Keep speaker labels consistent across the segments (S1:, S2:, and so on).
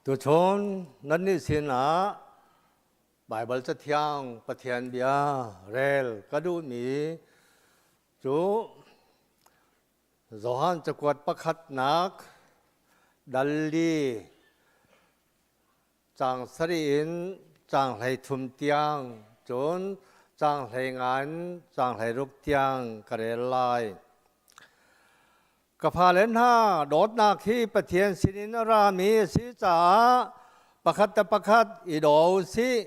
S1: Tuchun nannih sinah Baibal Cathiang Pathian bia rel ka duhmi cu Johan cakuat pakhatnak dal li caang sarih in caang 13 tiang cun caang 15 in caang 16 tiang ka rel lai. Ka fale hna, dawtnak hi Pathian sinin a rami a si caah pakhat le pakhat i daw u sih.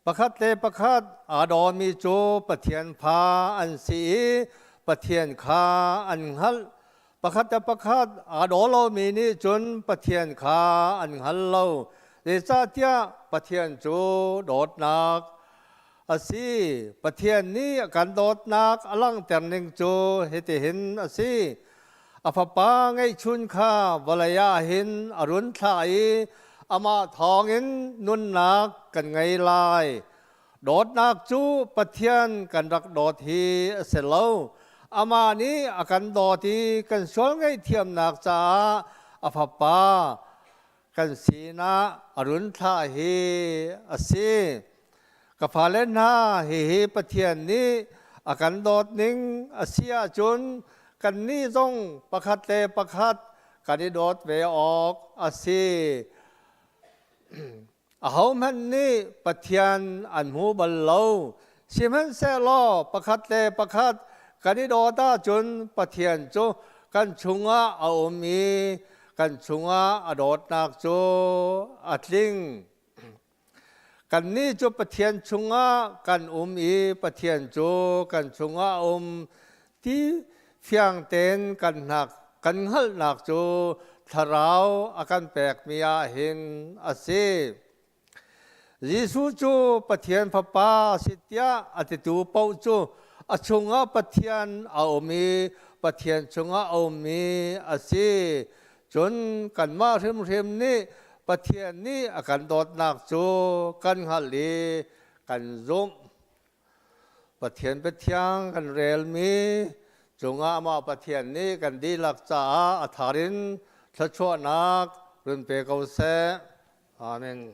S1: Pakhat le pakhat aa dawmi cu Pathian fa an si i Pathian kha an hngalh. Pakhat le pakhat aa daw lomi nih cun Pathian kha an hngal lo. Zeicahtiah Pathian cu dawtnak a si. Pathian nih a kan dawtnak a langhter ning cu hitihin a si. A Fapa ngeihchun kha vawlei ah hin a run thlah i amah thawngin nunnak kan ngei lai. Dawtnak cu Pathian kan rak dawt hi a si lo. Amah nih a kan dawt i kan sual ngaihthiamnak caah a Fapa kan sinah a run thlah hi a si. Ka fale hna, hihi Pathian nih a kan dawt ning a si ahcun kannih zong pakhat le pakhat kan i dawt ve awk a si. Ahohmanh nih Pathian an hmu bal lo. Sihmanhsehlaw pakhat le pakhat kan i dawt ahcun Pathian cu kan chungah a um i kan chungah a dawtnak cu a tling. Kannih cu Pathian chungah kan um i Pathian cu kan chungah a um ti fiang tein kan hnak kan hngalhnak cu thlarau a kan pekmi ah hin a si. Jesuh cu Pathian Fapa a si tiah a titu paoh cu a chungah Pathian a um i Pathian chungah a ummi a si. Cun kanmah hrimhrim nih Pathian nih a kan dawtnak cu kan hngalh i kan zumh. Pathian biathiang kan relmi cungah amah Pathian nih kan dihlak caah a thar in thluachuahnak run pe ko seh. Amen.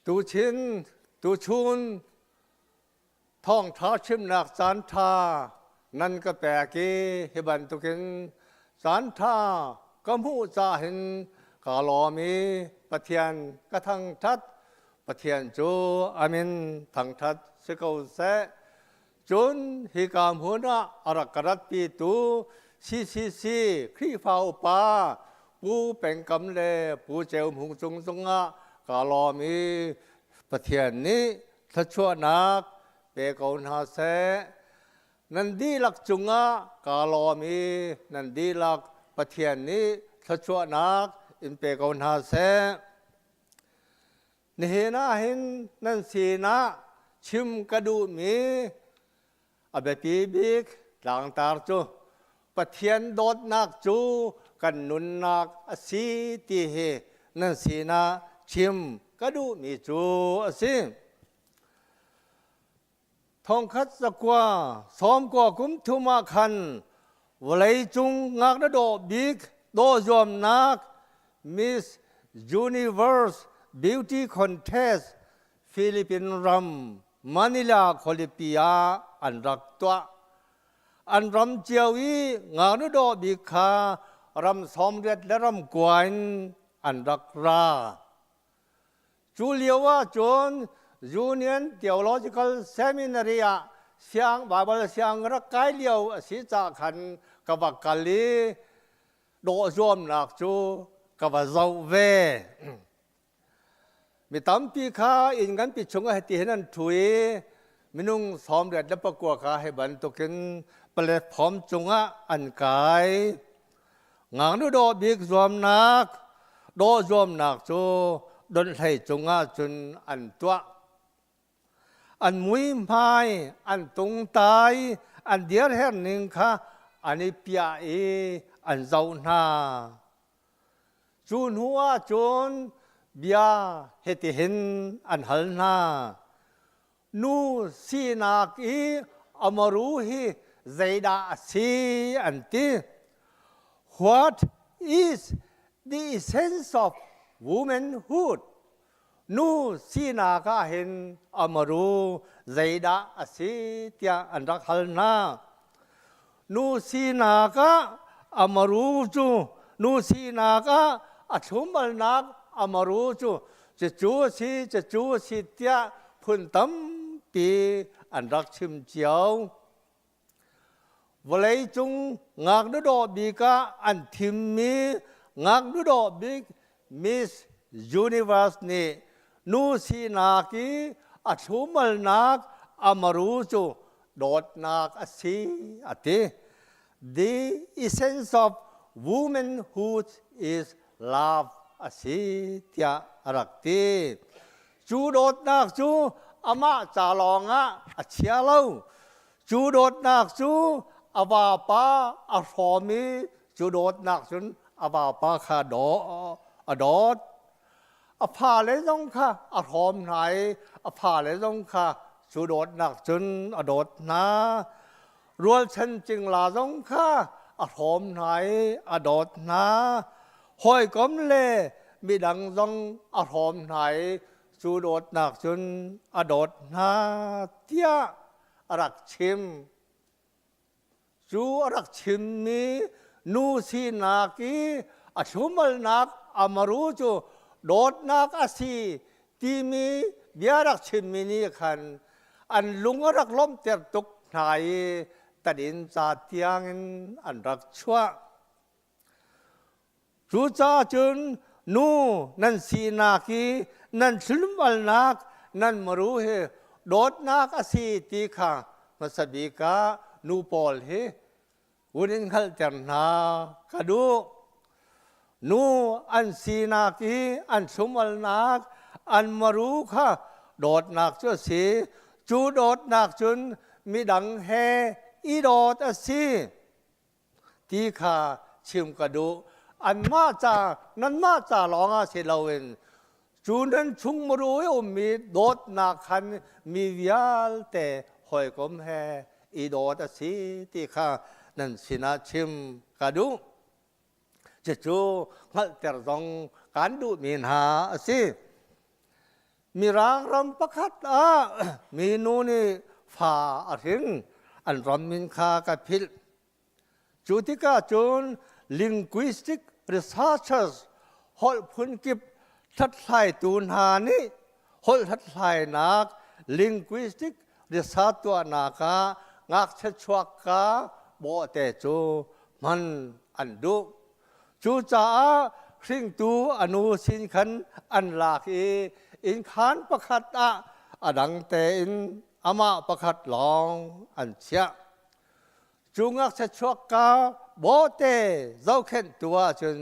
S1: Tuchin, tuchun thawngṭha chimnak caanṭha nan ka pek i hi bantukin caanṭha ka hmuh caah hin kaa lawm i Pathian ka thangṭhat. Pathian cu a min thangṭhat si ko seh. Cun hika hmun ah a rak ka ratpitu CCC Khrihfa upa Pu Peng Kam le Pu Ceu Hmung cung zongah kaa lawm i Pathian nih thluachuahnak pe ko hna seh. Nan dihlak cungah kaa lawm i nan dihlak Pathian nih thluachuahnak in pe ko hna seh. Nihin ah hin nan sinah chim ka duhmi a biapi bik tlangtar cu Pathian dawtnak cu kan nunnak a si ti hi nan sinah chim ka duhmi cu a si. Thongkhat zakua sawmkua kum thum ah khan vawleicung ngaknu dawh bik dawh zuamnak Miss Universe Beauty Contest Philippine ram Manila khualipi ah an rak tuah. An ram cio i ngaknu dawh bik kha ram 80 le ram kua in an rak ra. Cu lio ah cun Union Theological Seminary ah siang Bible siang rak kai lio a si caah khan ka va kal i dawh zuamnak cu ka va zoh ve. Mi tampi kha inn nganpi chungah hiti hin an ṭhu i minung 89 kha hi bantukin platform cungah an kai. Ngaknu dawh bik zuamnak, dawh zuamnak cu donhhlei cungah cun an tuah. An muihmai, an tungtai, an dirher ning kha an i piah i an zoh hna. Cu hnu ah cun bia hitihin an hal hna. Nu sinak i a maru hi zeidah a si an ti. What is the essence of womanhood? Nu sinak ah hin amaru zeidah a si tiah an rak hal hna. Nu sinak ah amaru cu nu sinak ah a thlumalnak amaru cu cucu a si cucu a si tiah phun tampi an rak chim cio. Vawleicung ngaknu dawh bik ah an thimmi ngaknu dawh bik Miss Universe nih nu sinak i a thlumalnak amaru cu dawtnak a si a ti. The essence of womanhood is love a si tiah a rak ti. Cu dawtnak cu amah ca lawngah a chia lo. Cu dawtnak cu a vapa a hrawm i cu dawtnak cun a vapa kha a dawt. A fale zong kha a hrawm hna i a fale zong kha cu dawtnak cun a dawt hna. Rualchan cingla zong kha a hrawm hna i a dawt hna. Hawikom le midang zong a hrawm hna i cu dawtnak cun a dawt hna tiah a rak chim. Cu a rak chimmi nu sinak i a thlumalnak amaru cu dawtnak a si timi bia rak chimmi nih khan an lung a rak lawmhter tuk hna i tadinca tiangin an rak chuah. Cucaah cun nu nan sinak i nan thlum-alnak nan maru hi dawtnak a si ti kha hmasa bik ah nu pawl hi vun in hngalhter hna ka duh. Nu an sinak i an thlum-alnak an maru kha dawtnak cu a si. Cu dawtnak cun midang he i dawt a si. Ti kha chim ka duh. Anmah ca, nanmah ca lawngah si loin cu nan chung muru i ummi dawtnak khan mi vialte hawikom he i dawt a si ti kha nan sinah chim ka duh. Cucu hngalhter zong kan duhmi hna a si. Mirang ram pakhat ah minu nih fa a hrin, an ram min kha ka philh. Cu tikah cun linguistic researchers holh phunkip hlathlaitu hna nih holh hlathlainak linguistic research tuahnak ah ngakchia chuakka bawhte cu hman an duh. Cucaah hringtu a nu sin khan an lak i innkhan pakhat ah a dang tein amah pakhat lawng an chiah. Cu ngakchia chuakka bawhte zohkhenhtu ahcun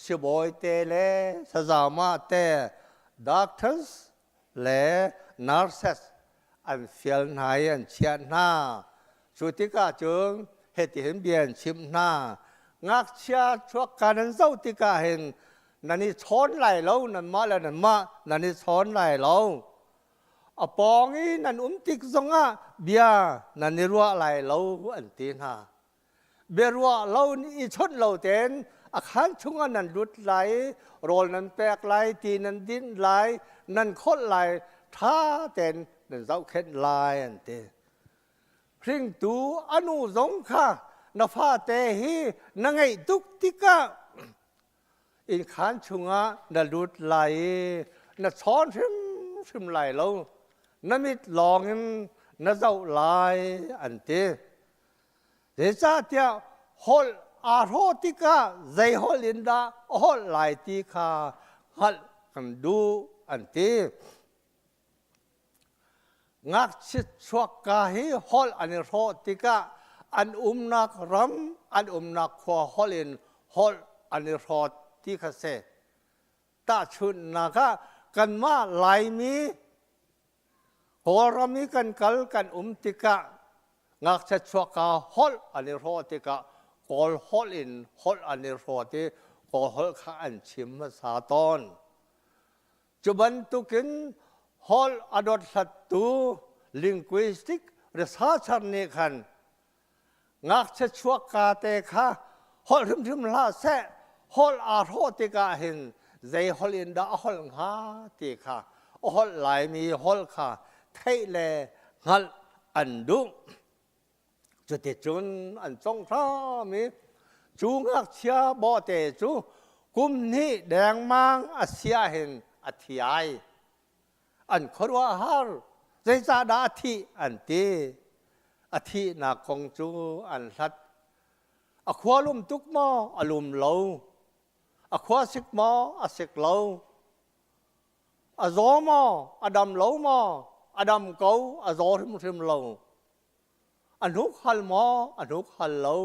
S1: sibawi te le sazamah te, doctors le nurses an fial hna i an chiah hna. Cu tikah cun hitihin bia an chimh hna. Ngakchia chuakka nan zoh tikah hin nan i chawn lai lo, nanmah le nanmah nan i chawn lai lo. A pawng i nan um tik zongah bia nan i ruah lai lo an ti hna. Biaruah lo i chawnh lo tein a khaan chungah nan lut lai i rawl nan pek lai, ti nan dinh lai, nan kholh lai, ṭha tein nan zohkhenh lai an ti. Hringtu a nu zong kha na fate hi na ngeih tuk tikah innkhaan chungah na lut lai i na chawn hrimhrim lai lo, na mit lawngin na zoh lai an ti. Zeicahtiah holh aa hrawh tikah zei holh in dah a holh lai ti kha hngalh kan duh an ti. Ngakchia chuakka hi holh an i hrawh tikah an umnak ram, an umnak khua holh in holh an i hrawt ti kha si. Tahchunhnak ah kanmah Laimi Kawlram i kan kal kan um tikah ngakchia chuakka holh an i hrawh tikah Kawl holh in holh an i hrawt i Kawl holh kha an chim hmasa tawn. Cu bantukin holh a dothlattu linguistic researcher nih khan Ngakchia chuakka te kha holh hrimhrim hlah seh, holh aa hrawh tikah hin zei holh in dah a holh hnga ti kha a holh laimi holh kha theih le hngalh an duh. Cuticun an congh hram i cu ngakchia bawhte cu kum hnih dengmang a si ahhin a thi ai. An khuaruahhar. Zeicahdah a thih an ti. A thihnak kong cu an hlat. A khua lum tuk maw? A lum lo. A khua sik maw? A sik lo. A zaw maw? A dam lo maw? A dam ko, a zaw hrimhrim lo. A hnuk hal maw? A hnuk hal lo.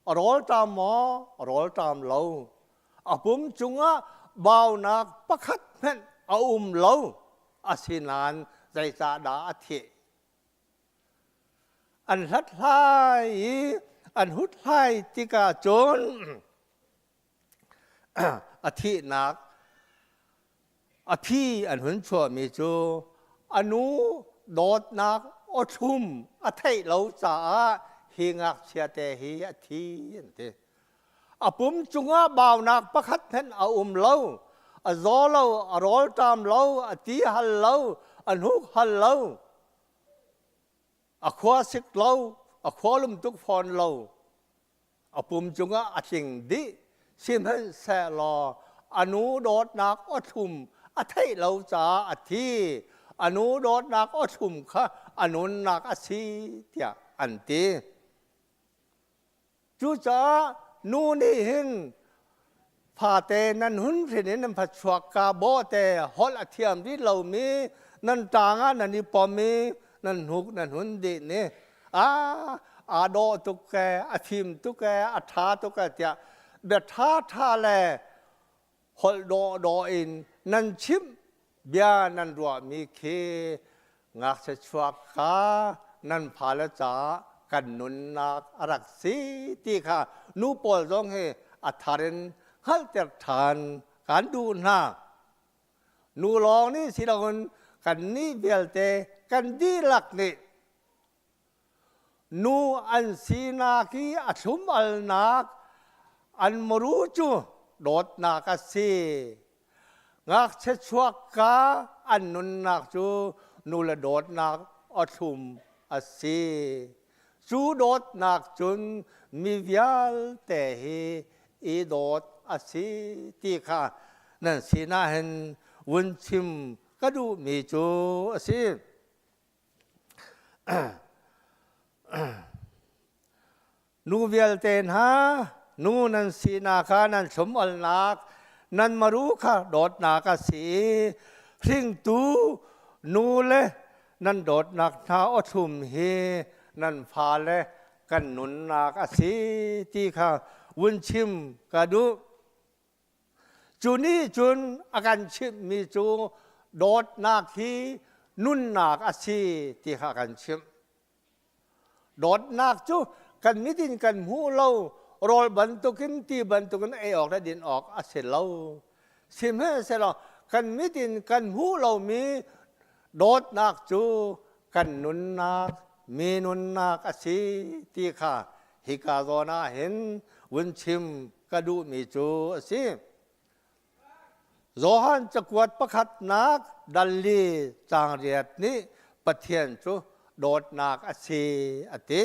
S1: A rawlṭam maw? A rawlṭam lo. A pum cungah baunak pakhat hmanh a um lo. Asinain zeicahdah a thih? An hlathlai i an huthlai tikah cun a thihnak a phi an hun chuahmi cu a nu dawtnak awthlum a theih lo caah hi ngakchia te hi a thi an ti. A pum cungah baunak pakhat hmanh a um lo. A zaw lo, a rawlṭam lo, a ti hal lo, a hnuk hal lo. A khua sik lo, a khua lum tuk fawn lo. A pum cungah a tling dih. Sihmanhsehlaw a nu dawtnak awthlum a theih lo caah a thi. A nu dawtnak awthlum kha a nunnak a si tiah an ti. Cucaah nu nih hin fate nan hun hrin in nan fachuak ka bawhte holh a thiam rih lomi nan ṭang ah nan i pom i nan hnuk nan hun dih ni ah aa dawh tuk ee, a fim tuk ee, a ṭha tuk ee tiah bia ṭhaṭha le holh dawhdawh in nan chimh bia nan ruahmi khi ngakchia chuak kha nan fale caah kan nunnak a rak si ti kha nu pawl zong hi a thar in hngalhter ṭhan kan duh hna. Nu lawng nih si loin kannih vialte kan dihlak nih nu an sinak i a thlum-alnak an muru cu dawtnak a si. Ngakchia chuakka an nunnak cu nule dawtnak a thlum a si. Cu dawtnak cun mi vialte hi i dawt a si ti kha nan sinah hin vun chim ka duhmi cu a si. Nu vialte hna, nu nan sinak kha nan thlum-alnak, nan maru kha dawtnak a si i hringtu nu le nan dawtnak hna awthlum hi nan fale kan nunnak a si ti kha vun chim ka duh. Cu nih cun a kan chimhmi cu dawtnak hi nunnak a si ti kha a kan chimh. Dawtnak cu kan mit in kan hmuh lo, rawl bantukin ti bantukin ei awk le din awk a si lo. Sihmanhsehlaw kan mit in kan hmuh lomi dawtnak cu kan nunnak, mi nunnak a si ti kha hika zawn ah hin vun chim ka duhmi cu a si. Johan cakuat pakhatnak dalli cangriat nih Pathian cu dawtnak a si a ti.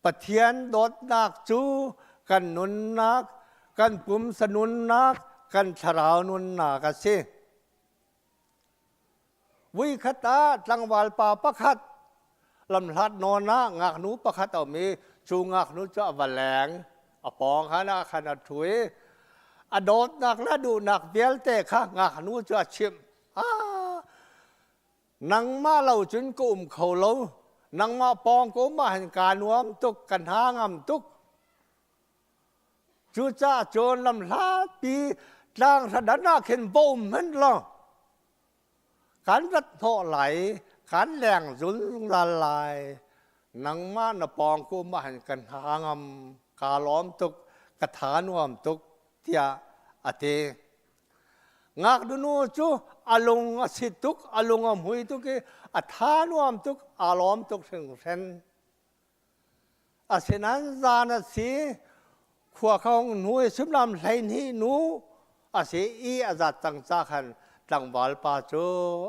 S1: Pathian dawtnak cu kan nunnak, kan pumsa nunnak, kan thlarau nunnak a si. Vuikhat ah tlangval pa pakhat lamhlat nawn ah ngaknu pakhat a um i cu ngaknu cu a va leng. A pawng khan ah khan a ṭhu i a dawtnak le a duhnak vialte kha ngaknu cu a chimh. Ah, nangmah lo cun ka um kho lo. Nangmah pawng ka um ahhin kaa nuam tuk, ka hna ngam tuk. Cucaah cun lamhlatpi tlang hradan ah khin va um hmanh law kan rat hnawh lai, kan leng zungzal lai. Nangmah na pawng ka um ahhin ka hna ngam, kaa lawm tuk, ka tha nuam tuk tiah a ti. Ngaknu nu cu a lung a si tuk, a lung a hmui tuk i a tha nuam tuk, aa lawm tuk hringhran. Asinain zan a si, khua kha hung hnu i suimilam 12 nu a si i a zat cang ca khan tlangval pa cu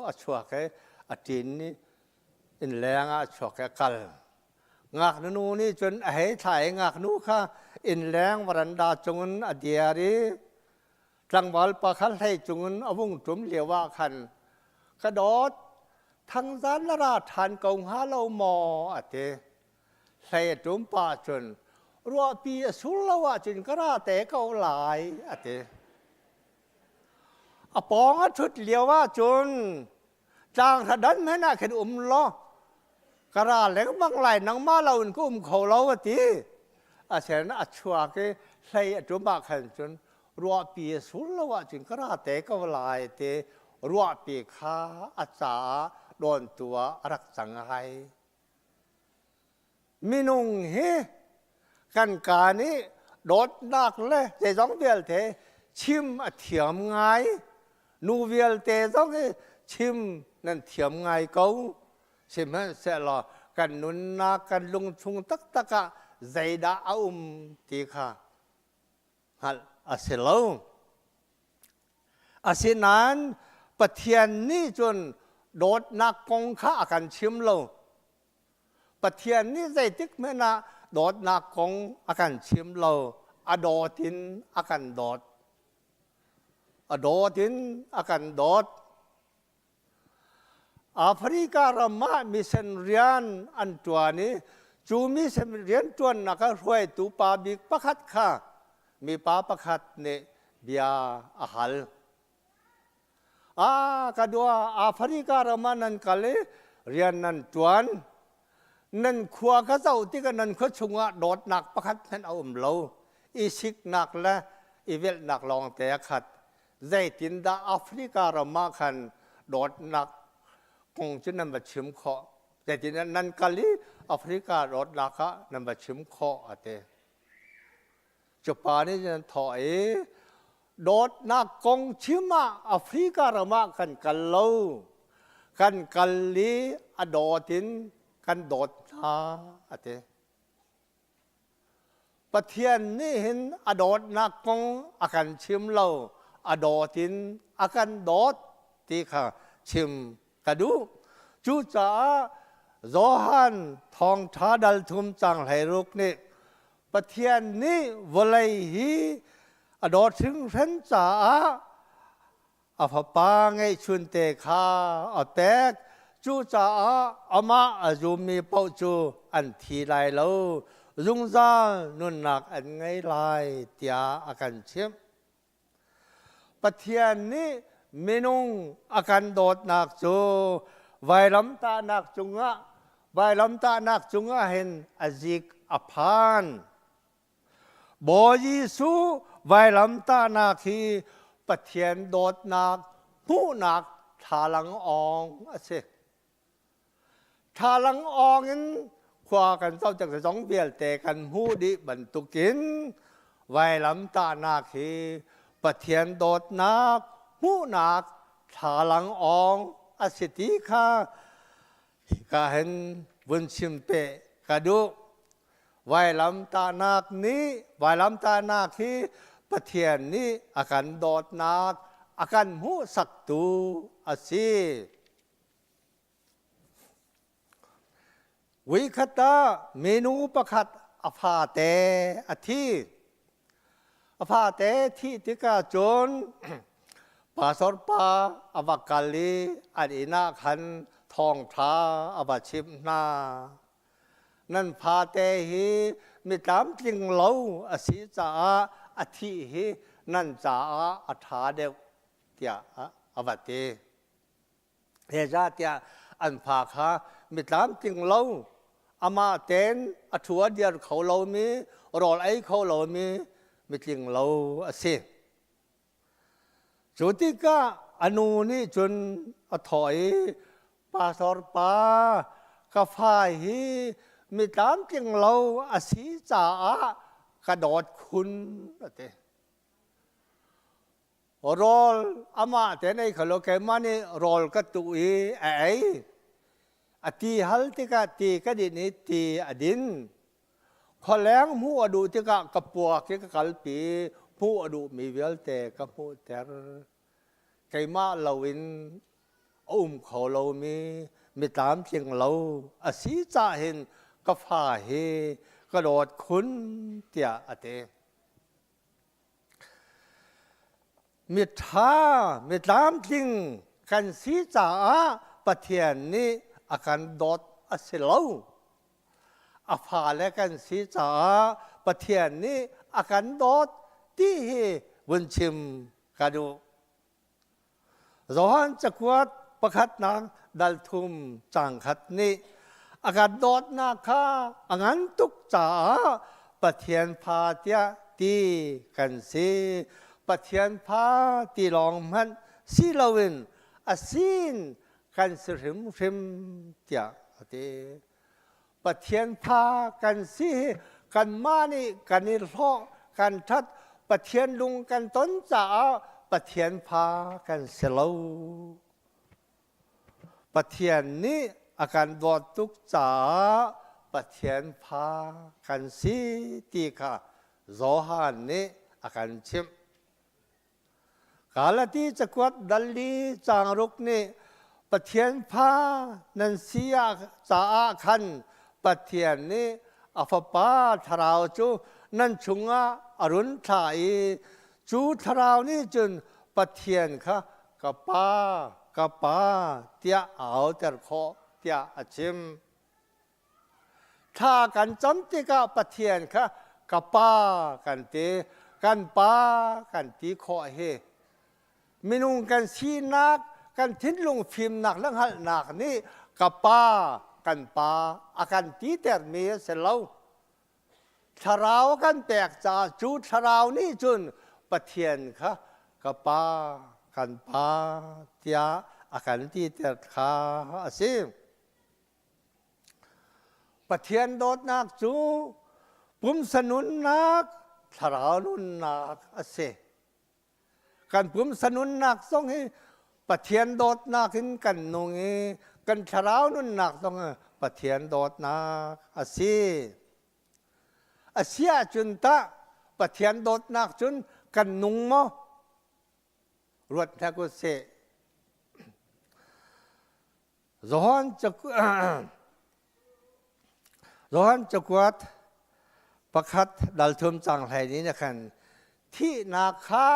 S1: a chuak i a ṭin i innleng ah a chuak i a kal. Ngaknu nu nih cun a hei thlah i ngaknu kha innleng varanda cungin a dir i tlangval pa kha hlei cungin a vung ṭum lio ah khan ka dawt thangzan na ra ṭhan ko hnga lo maw a ti. Hlei a ṭum pah cun ruahpi a sur lo ahcun ka ra te ko lai a ti. A pawng a ṭhut lio ahcun tlanghra dan hmanh ah khin um law ka ra lengmang lai nangmah loin ka um kho lo a ti. Asinain a chuak i hlei a ṭum ah khan cun ruahpi a sur lo ahcun ka ra te ko lai a ti. Ruahpi kha a caah dawntu ah a rak cang ai. Minung hi kan kaa nih dawtnak le zeizong vialte chim a thiam ngai. Nu vialte zong hi chim nan thiam ngai ko. Sihmanhsehlaw kan nunnak kan lungchung taktak ah zeidah a um ti kha hngalh a si lo. Asinain Pathian nih cun dawtnak kong kha a kan chim lo. Pathian nih zeitik hmanh ah dawtnak kong a kan chim lo. A dawt in a kan dawt. A dawt in a kan dawt. Africa ram ah mission rian an ṭuan i cu mission rianṭuannak ah hruaitu pa bik pakhat kha mipa pakhat nih bia a hal. Ah, ka dua, Africa ram ah nan kal i rian nan ṭuan. Nan khua ka zoh tikah nan khua chungah dawtnak pakhat hmanh a um lo. I siknak le i velhnak lawngte a khat. Zeitindah Africa ram ah khan dawtnak kong cu nan va chim khawh? Zeitindah nan kal i Africa dawtnak ah nan va chim khawh a ti. Cu pa nih cun thawh i dawtnak kong chim ah Africa ram ah kan kal lo. Kan kal i a dawt in kan dawt hna a ti. Pathian nih hin a dawtnak kong a kan chim lo, a dawt in a kan dawt ti kha chim ka duh. Cucaah Johan thawngṭha dal thum cang 16 nih Pathian nih vawlei hi a dawt hringhran caah a fapa ngeihchunte kha a pek. Cucaah amah a zummi paoh cu an thi lai lo, zungzal nunnak an ngei lai tiah a kan chimh. Pathian nih minung a kan dawtnak cu vailamtahnak cungah vailamtahnak cungah hin a zik a phan. Bawi Jesuh vailamtahnak hi Pathian dawtnak hmuhnak thlalang-awng a si. Thlalang-awng in khua kan zoh tik zong vialte kan hmuh dih bantukin vailamtahnak hi Pathian dawtnak hmuhnak thlalang-awng a si ti kha hika hin vun chim peh ka duh. Vailamtahnak nih vailamtahnak hi Pathian nih a kan dawtnak a kan hmuhsaktu a si. Voikhat ah minu pakhat a fate a thi. A fate thih tikah cun pastor pa a va kal i an inn ah khan thawngṭha a va chimh hna. Nan fate hi mi tlamtling lo a si caah a thih hi nan caah a ṭha deuh tiah a va ti. Zeicahtiah an fa kha mi tlamtling lo, amah tein a ṭhu a dir kho lomi, rawl ei kho lomi mitling lo a si. Cu tikah a nu nih cun a thawh i, Pastor pa, ka fa hi mi tlamtling lo a si caah ka dawt khun, a ti. Rawl amah tein ei kho lo, keimah nih rawl ka tuh i a ei. A ti hal tikah ti ka din i ti a din. Khualeng hmuh a duh tikah ka puak i ka kalpi, hmuh a duhmi vialte ka hmuhter. Keimah loin a um kho lomi mi tlamtling lo a si cah hin ka fa hi ka dawt khun tiah a ti. Miṭha, mi tlamtling kan si caah Pathian nih a kan dawt a si lo. A fale kan si caah Pathian nih a kan dawt ti hi vun chim ka duh. Johan cakuat pakhatnak dal thum caang khat nih a kan dawtnak kha a ngan tuk caah Pathian fa tiah ti kan si. Pathian fa ti lawng hmanh si loin a sin kan si hrimhrim tiah a ti. Pathian fa kan si hi kanmah nih kan i hlawh kan ṭhat Pathian lung kan ton caah Pathian fa kan si lo. Pathian nih a kan dawt tuk caah Pathian fa kan si ti kha Johan nih a kan chimh. Galati cakuat dal li caang ruk nih Pathian fa nan si caah khan Pathian nih a Fapa Thlarau cu nan chungah a run thlah i cu Thlarau nih cun Pathian kha ka Pa, ka Pa tiah a auter khawh tiah a chim. Thla kan cam tikah Pathian kha ka Pa kan ti, kan Pa kan ti khawh hi minung kan sinak, kan thinlung fimnak le hngalhnak nih ka Pa, kan Pa a kan titermi a si lo. Thlarau a kan pek caah cu thlarau nih cun Pathian kha ka Pa, kan Pa tiah a kan titer kha a si. Pathian dawtnak cu pumsa nunnak, thlarau nunnak a si. Kan pumsa nunnak zong hi Pathian dawtnak in kan nung i kan thlarau nunnak zong hi Pathian dawtnak a si. A si ahcun tah Pathian dawtnak cun kan nung maw? Ruat hna u sih. Johan cakuat pakhat dal thum cang hlei ni na khan thihnak kha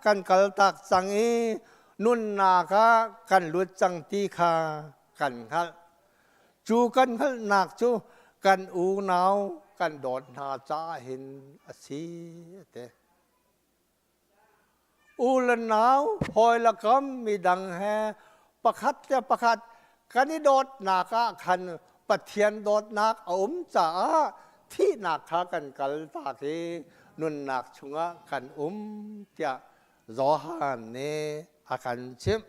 S1: kan kaltak cang i nunnak ah kan lut cang ti kha kan hngalh. Cu kan hngalhnak cu kan unau kan dawt hna caah hin a si a ti. U le nau, hawi le kam midang he pakhat le pakhat kan i dawtnak ah khan Pathian dawtnak a um caah thihnak kha kan kaltak i nunnak chungah kan um tiah Johan nih a kan chimh.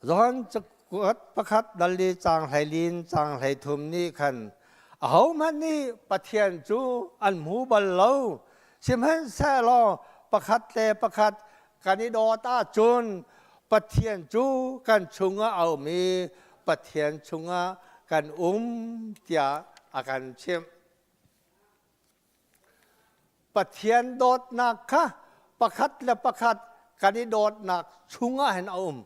S1: Johan cakuat pakhat dal li caang hleilin caang 13 nih khan ahohmanh nih Pathian cu an hmu bal lo. Sihmanhsehlaw pakhat le pakhat kan i dawt ahcun Pathian cu kan chungah a um i Pathian chungah kan um tiah a kan chimh. Pathian dawtnak kha pakhat le pakhat kan i dawtnak chungah hin a um.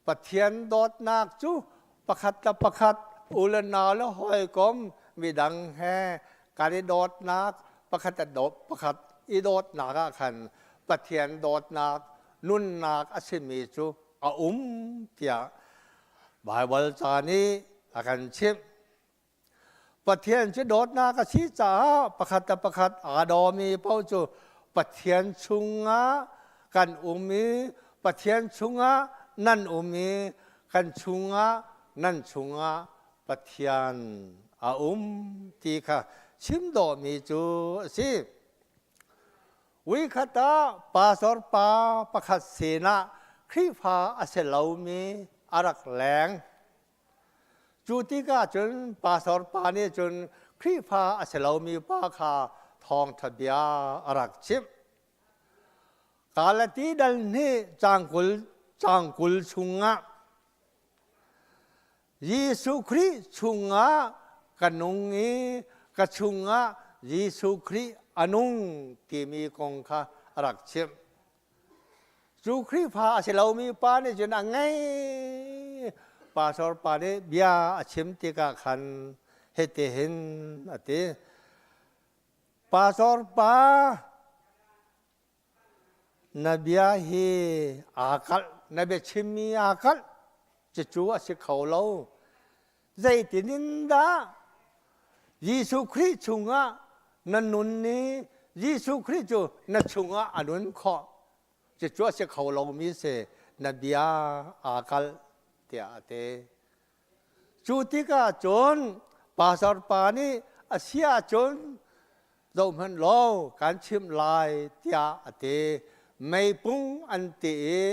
S1: Pathian dawtnak cu pakhat le pakhat u le nau le hawikom midang he kan i dawtnak pakhat a dawt pakhat i dawtnak ah khan Pathian dawtnak nunnak a simi cu a um tiah Baibal ca nih a kan chimh. Pathian cu dawtnak a si caah pakhat le pakhat aa dawmi paoh cu Pathian chungah kan um i Pathian chungah nan um i kan chungah nan chungah Pathian a um ti kha chim dawhmi cu a si. Voikhat ah pastor pa pakhat sinah Khrihfa a si lomi a rak leng. Cu tikah cun pastor pa nih cun Khrihfa a si lomi pa kha thawngṭha bia a rak chimh. Galati dal hnih caang 20 chungah. Jesuh Khrih chungah ka nung i ka chungah Jesuh Khrih a nung timi kong kha a rak chimh. Cu Khrihfa a si lomi pa nih cun a ngei. Pastor pa nih bia a chim tikah khan hitihin a ti. Pastor pa Na bia hi aa kalh, na biachimmi aa kalh. Cucu a si kho lo. Zeitin in dah Jesuh Khrih chungah na nun i Jesuh Khrih cu na chungah a nun khawh? Cucu a si kho lomi si. Na bia aa kalh tiah a ti. Cu tikah cun pastor pa nih a si ahcun zohhmanh law kan chimh lai tiah a ti. Meipung an ti i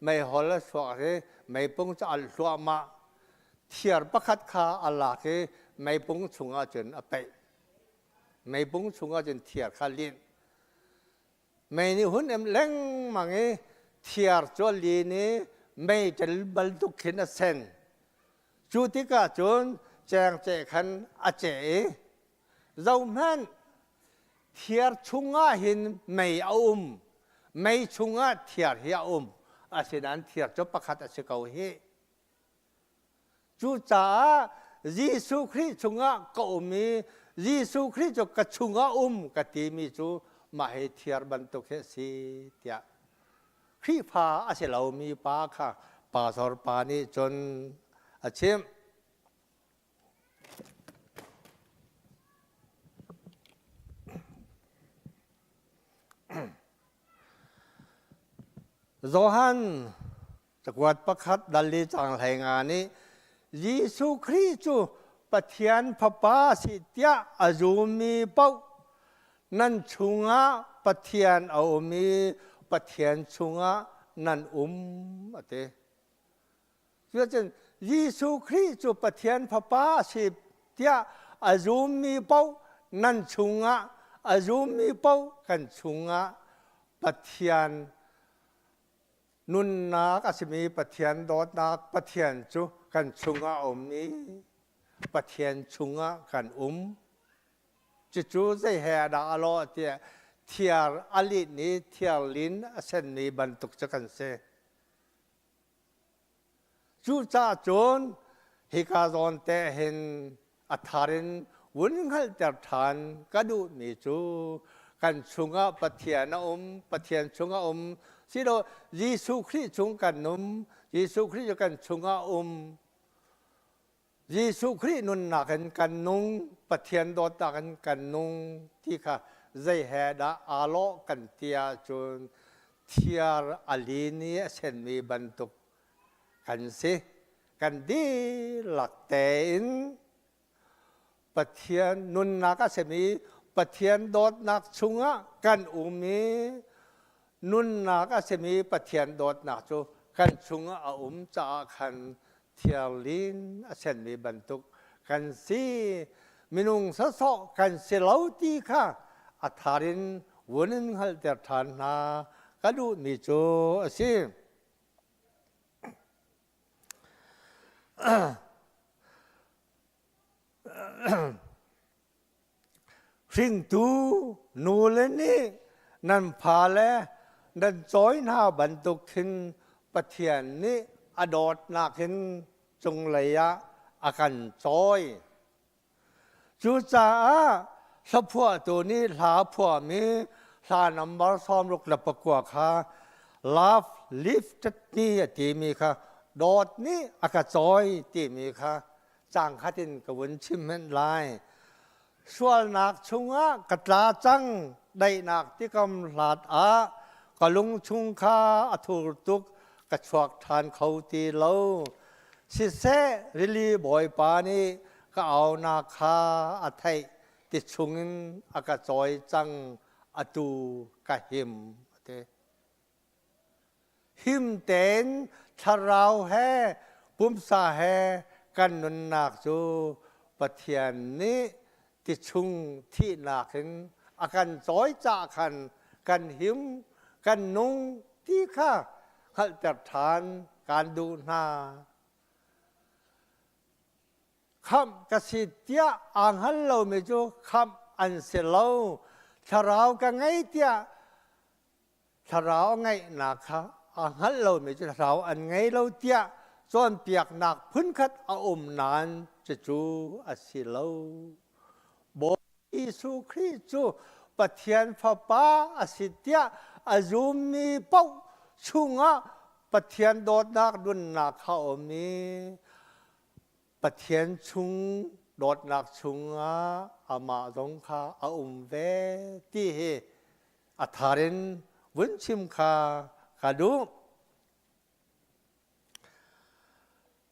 S1: meihol a chuak i meipung cu alh hluahmah. Thiar pakhat kha a lak i meipung chungah cun a peih. Meipung chungah cun thiar kha linh. Mei nih hun em lengmang i thiar cu a lin i mei ṭel bantuk khin a sen. Cu tikah cun cengceh khan a ceh i, Zohhmanh, thiar chungah hin mei a um, mei chungah thiar hi a um, asinain thiar cu pakhat a si ko hih. Cucaah Jesuh Khrih chungah ka um i Jesuh Khrih cu ka chungah um ka timi cu mah hi thiar bantuk hi a si tiah Khrihfa a si lomi pa kha pastor pa nih cun a chimh. Johan Cakuat pakhat dal li cang 15 nih Jesuh Khrih cu Pathian Fapa a si tiah a zummi paoh nan chungah Pathian a um i Pathian chungah nan um a ti. Cuacun Jesuh Khrih cu Pathian Fapa a si tiah a zummi paoh nan chungah a zummi paoh kan chungah Pathian Nunnak a simi Pathian dawtnak Pathian cu kan chungah a um i Pathian chungah kan um. Cucu zei he dah a lawh tiah thiar a linh i thiar lin a senmi bantuk cu kan si. Cucaah cun hika zawn te hin a thar in vun hngalhter ṭhan ka duhmi cu kan chungah Pathian a um, Pathian chungah um, silo Jesuh Khrih chung kan um, Jesuh Khrih cu kan chungah um. Jesuh Khrih nunnak in kan nung, Pathian dawtnak in kan nung ti kha zei he dah aa lawh kan ti ahcun thiar a lin i a senmi bantuk kan si. Kan dihlak tein Pathian nunnak a simi Pathian dawtnak chungah kan um i nunnak a simi Pathian dawtnak cu kan chungah a um caah khan thiarlin a senmi bantuk kan si. Minung sawsawh kan si lo ti kha a thar in vun in hngalhter ṭhan hna ka duhmi cu a si. Hringtu nule nih nan fale nan cawi hna bantuk khin Pathian nih a dawtnak in cunglei ah a kan cawi. Cucaah hlaphuahtu nih hla phuahmi hla nambar 69 kha Love Lifted Me a timi kha dawt nih a ka cawi timi kha cang khat in ka vun chim hmenh lai. Sualnak chungah ka tla cang daihnak tikam hlat ah ka lung chung kha a thur tuk ka chuak ṭhan kho ti lo. Siseh rili bawipa nih ka aunak kha a theih ti chungin a ka cawi cang atu ka him a ti. Him tein thlarau he pumsa he kan nunnak cu Pathian nih ti chung thihnak in a kan cawi cah khan kan him kan nung ti kha hngalhter ṭhan kan duh hna. Khamh ka si tiah aa hngal lomi cu khamh an si lo. Thlarau ka ngei tiah thlarau a ngeihnak kha aa hngalh lomi cu thlarau an ngei lo tiah cawnpiaknak phunkhat a um nain cucu a si lo. Bawi Jesuh Khrih cu Pathian Fapa a si tiah a zummi paoh chungah Pathian dawtnak nunnak kha a um i Pathian chung dawtnak chungah amah zong kha a um ve ti hi a thar in vun chim kha ka duh.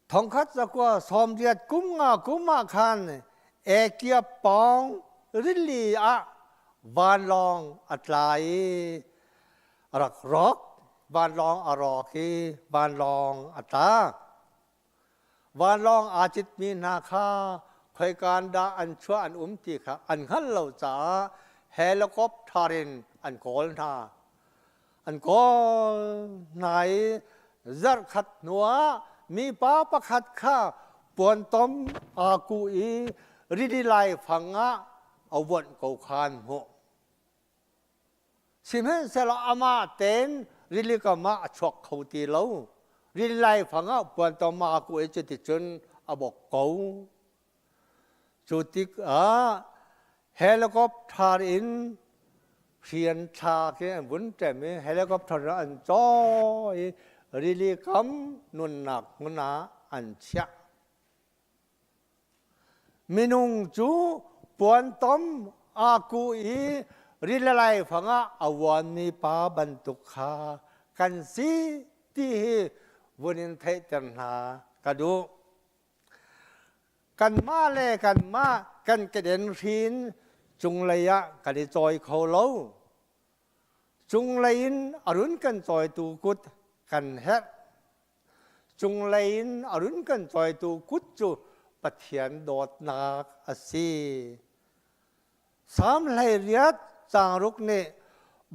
S1: 1985 kum ah khan Ekia pawng rili ah vanlawng a tla i a rak rawk. Vanlawng a rawk i vanlawng a tla. Vanlawng aa citmi hna kha khoikaan dah an chuah an um ti kha an hngalh lo caah helicopter in an kawl hna. An kawl hna i zarhkhat hnuah mipa pakhat kha puantom aa kuh i rili laifang ah a vuanh ko kha an hmuh. Sihmanhsehlaw amah tein rili kam ah a chuak kho ti lo. Rili laifang ah puantom aa kuh i cuticun a bawk ko. Cu tikah helicopter in hrian thlak i an vun ṭem i helicopter an caw i rili kam nunnak hmun ah an chiah. Minung cu puantom aa kuh i rili laifang ah a uanmi pa bantuk kha kan si ti hi vun in theihter hna ka duh. Kanmah le kanmah kan keden hrin cunglei ah kan i cawi kho lo. Cunglei in a run kan cawitu kut kan herh. Cunglei in a run kan cawitu kut cu Pathian dawtnak a si. Salm 18 caang ruk nih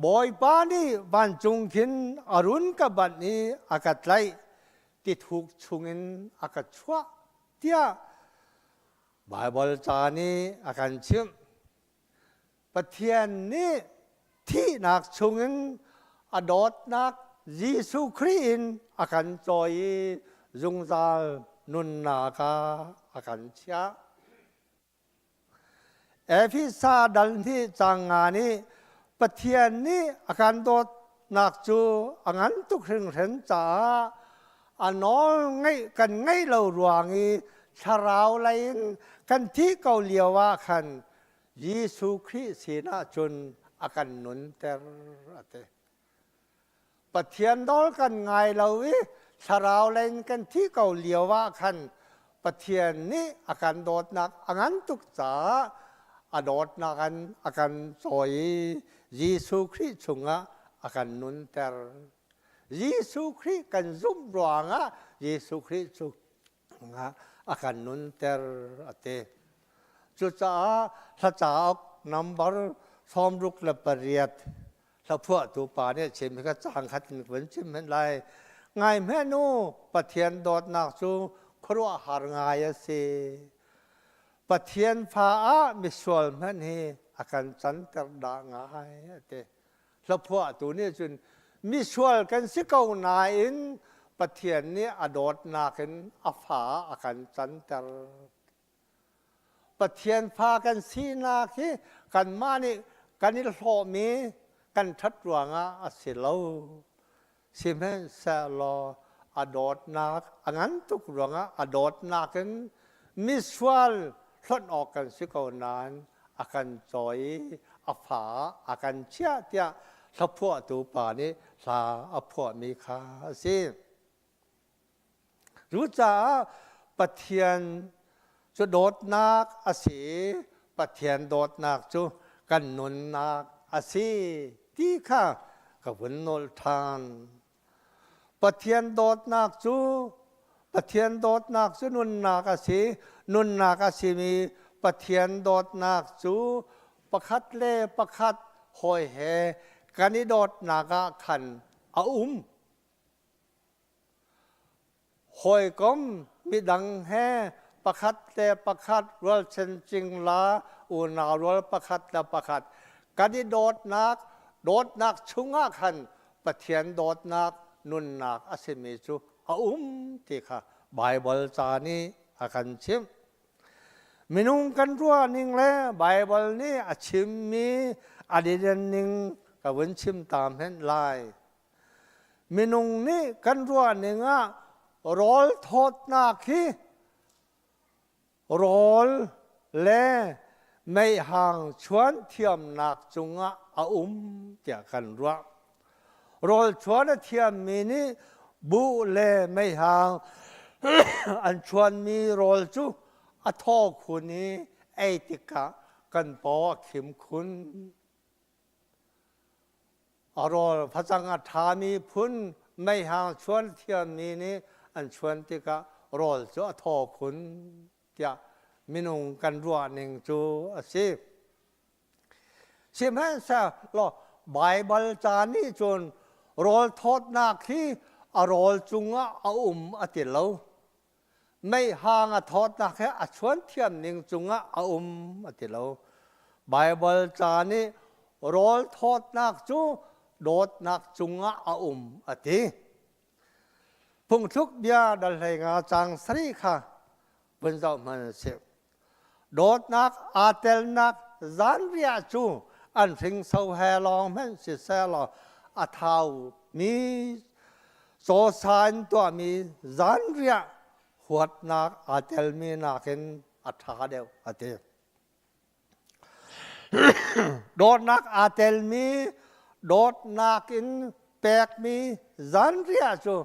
S1: Bawipa nih vancung khin a run ka banh i a ka tlaih, tithuk chungin a ka chuah tiah Baibal ca nih a kan chimh. Pathian nih thihnak chungin a dawtnak Jesuh Khrih in a kan cawi i zungzal nunnak ah a kan chiah. Efesa dal hnih caang nga nih Pathian nih a kan dawtnak cu a ngan tuk hringhran caah a nawl ngeih kan ngeih lo ruang i thlarau lei in kan thih ko lio ah khan Jesuh Khrih sinah cun a kan nunter a ti. Pathian nawl kan ngai lo i thlarau lei in kan thih ko lio ah khan Pathian nih a kan dawtnak a ngan tuk caah a dawtnak an a kan cawi i Jesuh Khrih chungah a kan nunter. Jesuh Khrih kan zumh ruangah Jesuh Khrih chungah a kan nunter a ti. Cucaah hla cauk nambar 68 hlaphuahtu pa nih chim hi ka caang khat in vun chim hen lai. Ngai hmenh u, Pathian dawtnak cu khuaruahhar ngai a si. Pathian fa ah misual hmanh hi a kan canter dah ngai a ti. Hlaphuahtu nih cun misual kan si ko nain Pathian nih a dawtnak in a fa a kan canter. Pathian fa kan sinak hi kanmah nih kan i hlawhmi kan ṭhat ruangah a si lo. Sihmanhsehlaw a dawtnak a ngan tuk ruangah a dawtnak in misual hlonh awk kan si ko nain a kan cawi i a fa a kan chiah tiah hlaphuahtu pa nih hla a phuahmi kha a si. Cucaah Pathian cu dawtnak a si i Pathian dawtnak cu kan nunnak a si ti kha ka vun nolh ṭhan. Pathian dawtnak cu Pathian dawtnak cu nunnak a si. Nunnak a simi Pathian dawtnak cu pakhat le pakhat hawi he kan i dawtnak ah khan a um. Hawikom midang he pakhat le pakhat rualchan cingla unau rual pakhat le pakhat kan i dawtnak dawtnak chungah khan Pathian dawtnak nunnak a simi cu a um ti kha Baibal ca nih a kan chimh. Minung kan ruah ning le Baibal nih a chimmi a den ning ka vun chim ta hmenh lai. Minung nih kan ruah ning ah rawl thawtnak hi rawl le meihang chuan thiamnak cungah a um tiah kan ruah. Rawl chuan a thiammi nih buh le meihang an chuanmi rawl cu a thaw khun i ei tikah kan paw a khim khun. A rawl facang a ṭhami phun meihang chuan thiammi nih an chuan tikah rawl cu a thaw khun tiah minung kan ruah ning cu a si. Sihmanhsehlaw Baibal ca nih cun rawl thawtnak hi a rawl cungah a um a ti lo. Meihang a thawtnak hi a chuan thiam ning cungah a um a ti lo. Baibal ca nih rawl thawtnak cu dawtnak cungah a um a ti. Phungthluk bia dal 15 cang sarih kha vun zoh hmanh sih. Dawtnak aa telnak zanriah cu an hringso he lawng hmanh siseh law a thaumi cawsa in tuahmi zanriah huatnak aa telmi nakin a ṭha deuh a ti. Dawtnak aa telmi dawtnak in pekmi zanriah cu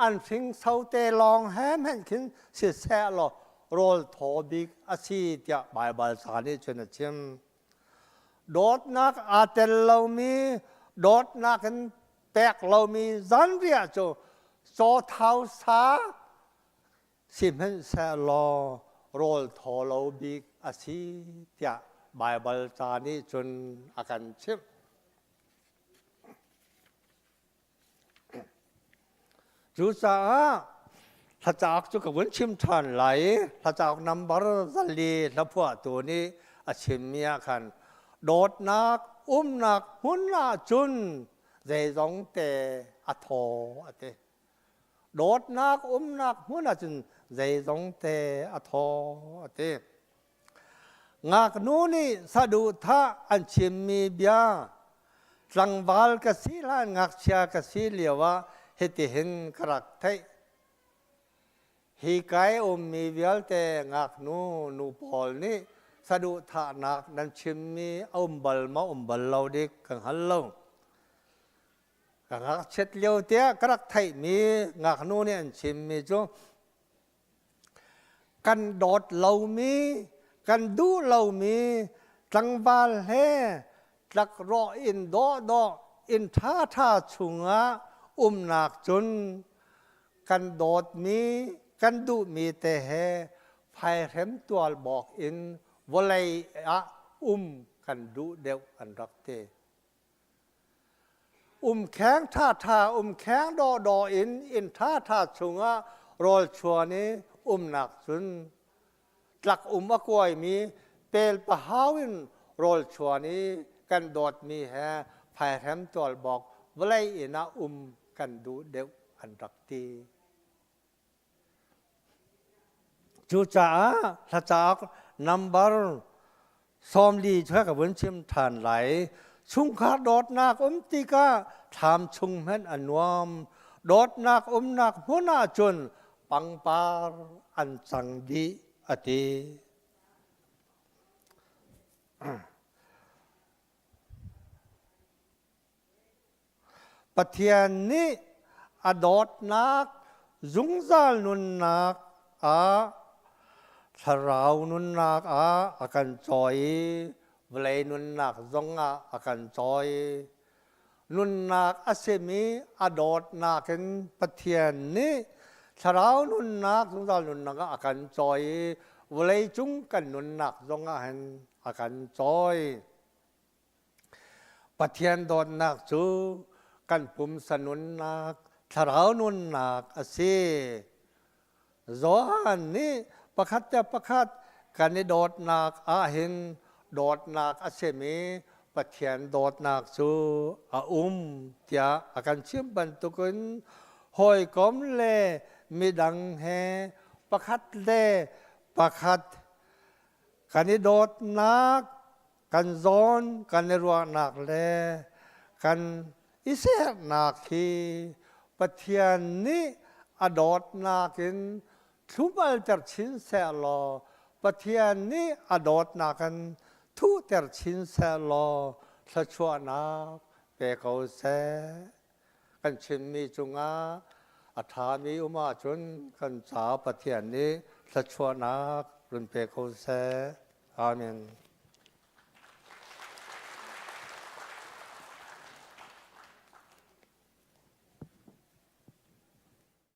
S1: an hringso te lawng he hmanh khin siseh law rawl thaw bik a si tiah Baibal ca nih cun a chim. Dawtnak aa tel lomi dawtnak in pek lomi zanriah cu caw thau sa Sihmanhsehlaw rawl thaw lo bik a si tiah Baibal ca nih cun a kan chimh. Cucaah hlacauk cu ka vun chim ṭhan lai i hlacauk nambar 4 hlaphuahtu nih a chimmi ah khan dawtnak umnak hmun ahcun zeizong te a thaw a ti. Dawtnak umnak hmun ahcun zeizong te a thaw a ti. Ngaknu nih saduhthah an chimmi bia tlangval ka si hlan ngakchia ka si lio ah hitihin ka rak theih. Hi kai ummi vialte ngaknu nu pawl nih saduhthahnak nan chimmi a um bal maw um bal lo dik ka hngal lo. Ka ngakchiat lio tiah ka rak theihmi ngaknu nih an chimmi cu kan dawt lomi, kan duh lomi tlangval he tlakrawh in dawhdawh inn ṭhaṭha chungah umnak cun kan dawtmi, kan duhmi te he phaihrem tual bawk in vawlei ah um kan duh deuh an rak ti. Umkheng ṭhaṭha, umkheng dawhdawh in inn ṭhaṭha chungah rawlchuan i umnak cun tlak um a kuaimi pel pahau in rawlchuan i kan dawtmi he phaihrem tualbawk vawlei inn ah um kan duh deuh an rak ti. Cucaah hlacauk number 40 cu ka vun chim ṭhan lai. Chungkhar dawtnak um tikah thlam chung hmanh a nuam. Dawtnak umnak hmun ahcun pangpar an cang dih a ti. Pathian nih a dawtnak zungzal nunnak ah thlarau nunnak ah a kan cawi i vawlei nunnak zongah a kan cawi. Nunnak a simi a dawtnak in Pathian nih thlarau nunnak zungzal nunnak ah a kan cawi i vawlei cung kan nunnak zongah hin a kan cawi. Pathian dawtnak cu kan pumsa nunnak, thlarau nunnak a si. Johan nih Pakhat le pakhat kan i dawtnak ahhin dawtnak a simi Pathian dawtnak cu a um tiah a kan chimh bantukin hawikom le midang he pakhat le pakhat kan i dawtnak kan zawn kan i ruahnak le kan i sernak hi Pathian nih a dawtnak in thlumalter chin sehlaw Pathian nih a dawtnak in thuhter chin sehlaw thluachuahnak pe ko seh. Kan chimmi cungah a ṭhami um ahcun kan ca Pathian nih thluachuahnak run pe ko seh. Amen.